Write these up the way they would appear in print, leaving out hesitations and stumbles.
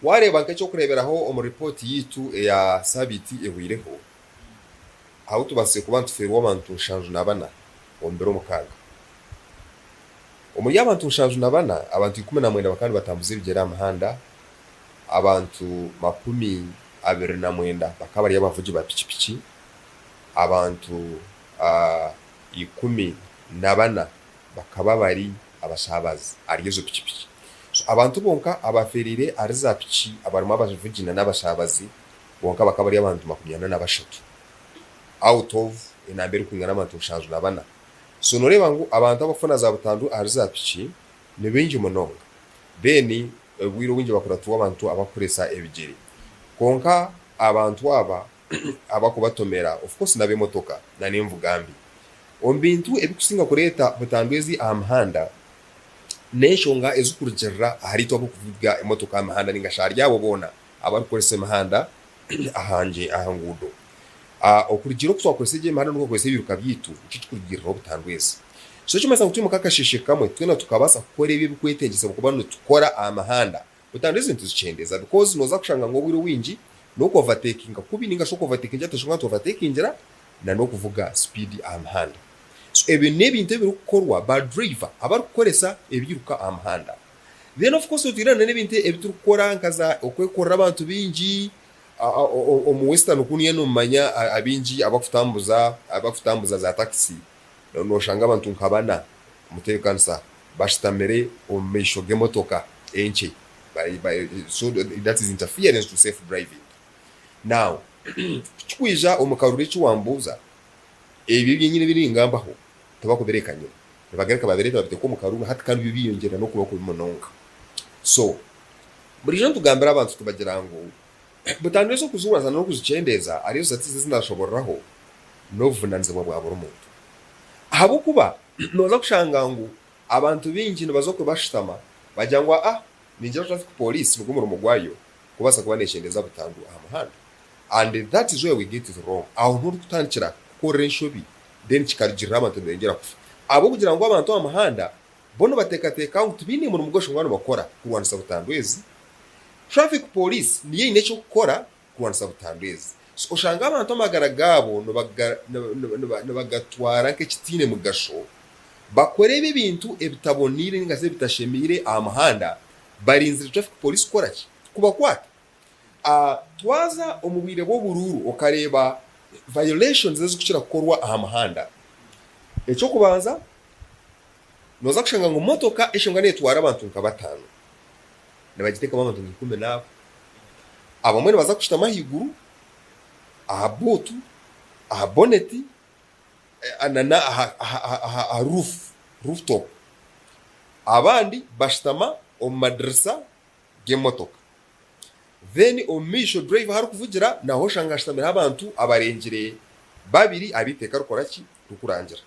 Waareeba nk'eky'okureeberaho omu ripooti yaitu eya saabiiti ehweireho, ahu tubaasize kuba nitufeerwa abantu 74 omu biro mukaaga. Omuri abantu 74, abantu 19 bakaba nibatambuza ebigyere aha muhanda, abantu 29 bakaba bari abavugi ba pikipiki, abantu 14 bakaba bari abashaabazi ahari ezo pikipiki. So abantu bonka abaafeereire ahari za piki abarimu abavugi na n'abashaabazi bonka bakaba bari abantu 43 out of enamba erikwingana abantu 74. So nooreeba ngu abantu abakufuna za butandu ahari za piki ni baingi munonga. Then obwire obwingi bakuratwa abantu abakukoresa ebigyere. Kwonka abantu aba abakubatomera of course n'abemotoka na n'envuga mbi. Omu bintu ebikusinga kureeta butandu ezi aha mihanda n'enshonga ezikurugirira ahari itwe abarikuvuga emotoka aha mihanda ninga shi ahari abo boona abarikukoresa emihanda aha nguudo. Okurugiirira oku twakoresa egyo emihanda n'oku twakoresa ebiiruka byaitu nikyo kikurugiriraho butandu ezi. So ekirikumanyisa ngu twimuka akasheeshe kamwe twena tukabaasa kukora ebyo ebikwetengyesa kuba nitukora aha mihanda Butandu ezi nituzikyendeeza because nooza kushanga ngu obwire obwingi n'oku overtakinga kubi ninga shi oku overtakingira teshonga ntu overtakingira na n'okuvuga speed aha muhanda. So ebyo n'ebintu ebirikukorwa ba driver abarikukoresa ebiiruka aha muhanda. Then of course otwire na n'ebintu ebi turikukora nka za okwekorera abantu baingi omu western kunu nomanya abaingi abakutambuza abakutambuza za taxi noshanga abantu nka bana Omutebeekanisa bashutamire omu maisho g'emotoka enkye so that is interference to safe driving. Now kukikwija omu karuru eki wambuuza, ebyo byenyini ebi ningambaho tibakubireka nyima, nibagaruka babireeta babiteeka omu karuru hati kandi byo byeyongyera n'okuba kubi munonga. So buriijo nitugambira abantu tubagira ngu butandu ezi okuziwaza n'okuzikyendeeza arizo statistics ezi naashoboororaho n'obuvunaanizibwa bwa buri muntu. Ahabw'okuba nooza kushanga ngu abantu baingi nibaza okwe bashutama bagira ngu aa ningira traffic police nigwo murimo gwayo kubaasa kuba nekyendeza butandu aha muhanda and that is where we get it wrong. Aho niho orikutandikira kukorera enshobi then kikarugirira abantu nibeyongyera kufa. Ahabw'okugira ngu abantu aha muhanda bo nibateekateeka ngu tibaine murimo gw'eshonga nibakora kurwanisa butandu ezi, traffic police niyo eine eky'okukora kurwanisa butandu ezi. So oshanga abantu amagara gaabo nibagatwara nk'ekitaine mugasho, bakora ebi ebintu ebitaboneire ninga shi ebitashemeire aha muhanda barinzire traffic police kukora ki? Kubakwata. Twaza omu bwire bw'oburuuru okareeba violations ezirikukira kukorwa aha muhanda, eky'okubanza nooza kushanga ngu motoka eshonga neetwara abantu nka bataano, nibagiteekamu abantu nka ikumi n'abo. Abamwe nibaza kushutama ahaiguru, aha buutu, aha boneti nana aha roof, roof top. Abandi bashutama omu madirisa g'emotoka. Then omu maisho driver ahu arikuvugira naho oshanga hashutamireho abantu abarengire babiri abu eiteeka rikora ki? Rikurangira.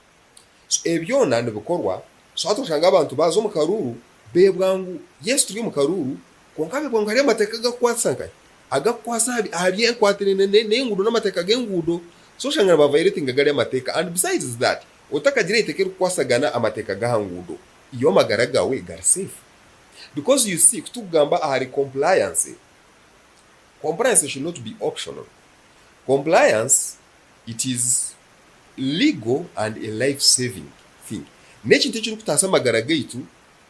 So ebyo byona nibikorwa so hati oshanga abantu baaza omu karuuru beebwa ngu yes turi omu karuuru kwonka beebwa ngu hariyo amateeka agakukwatisa nkahi? Agakukwasa aha by'enkwatiraine n'enguudo n'amateeka g'enguudo so oshanga niba violatinga gariya amateeka and besides that otakagira eiteeka erikukwasagana amateeka g'aha nguudo iwe amagara gaawe gari safe because you see kutukugamba ahari compliance, compliance should not be optional, compliance it is legal and a life saving thing. N'ekintu ekirikutaasa amagara gaitu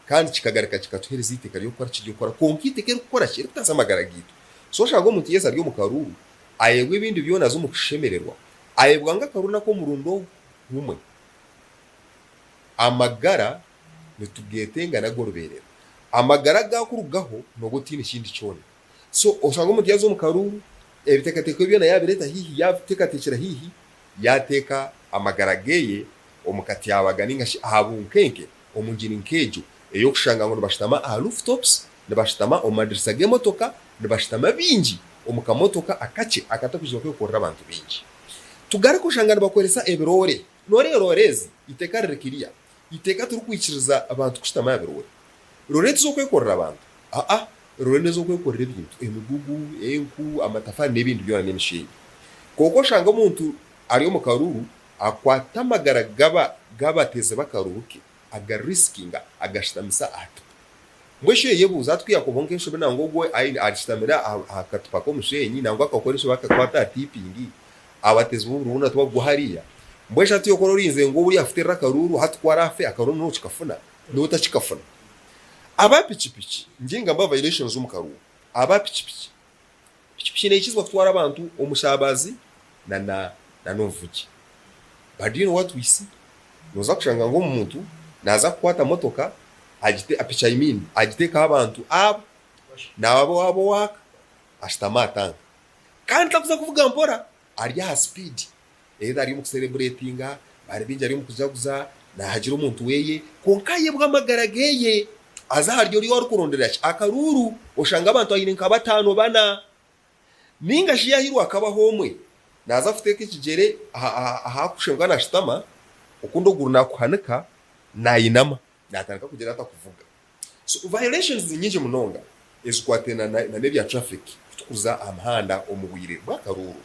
kandi kikagaruka kikatuheereza eiteeka ry'okukora ki? Ry'okukora kwonka eiteeka erikukora ki? Erikutaasa amagara gaitu. So oshanga omuntu yes ari omu karuuru ayebwa ebindi byona aza omu kushemererwa, ayebwa ngu akaruuru n'ak'omurundi gumwe. Amagara nitugeetenga n'ag'orubeerera. Amagara gaakurugaho nooba otaine kindi kyona. So oshanga omuntu yaaza omu karuuru, ebiteekateeko bye byona yaabireeta haihi, yaabiteekateekyera haihi, yaateeka amagara ge omu katyabaga nainga shi aha bunkenke omu ngyeri nk'egyo ey'okushanga ngu nibashutama aha rooftops, nibashutama omu madirisa g'emotoka, nibashutama baingi omu kamotoka akakye akatakwija kwekorera abantu baingi. Tugaruke oshanga nibakoresa ebiroore. Nooreeba roore ezi, eiteeka riri kiriya. Eiteeka tirikwikiriza abantu kushutama aha biroore. Roore tiz'okwekorera abantu. Aa, roore n'ez'okwekorera ebintu, emigugu, enku, amatafaari n'ebindi byona n'emishenyi. Kwonka oshanga omuntu ari omu karuuru akwata amagara g'abateezi b'akaruuru ke agarisikinga agashutamisa aha tipa. Mbwenu shi oyebuuza hati ku yaakubaho nk'enshobe nangwa ogwo arishutamire aha katipa k'omusheenyi nangwa akakora enshobe akakwata aha tiipingi, abatezi b'obururu boona tibakugwa hariya? Mbwenu shi hati okora orinzire ngu oriya afuterere akaruuru hati ku araafe akaruuru niiwe okikafuna? Niiwe otakikafuna. Aba pikipiki, ningamba violations omu karuuru, aba pikipiki, pikipiki neikizibwa kutwara abantu omushabazi na na n'omuvugi. But do you know what we see? Nooza kushanga ngu omuntu naaza kukwata motoka agite piki I mean agiteekaho abantu aba naaba owaaba owaaka ashutame aha tanka. Kandi takuza kuvuga mpora ari aha sipiidi either ari omu kusereburetinga, bari baingi ari omu kujaguza, naahagira omuntu weeye kwonka ayebwa amagara geeye aza ahari oriya ou arikuronderera ki akaruuru oshanga abantu aine nka bataano bana. Nainga shi yaahirwa akabaho omwe, naaza kuteeka ekigyere aha akushenguka naashutama, okundi oguru naakuhanika, nainama, naatandika kugira ata kuvuga. So violations ni nyingi munonga ezikwataine na n'ebya traffic kutukuza aha muhanda omu bwire bw'akaruuru.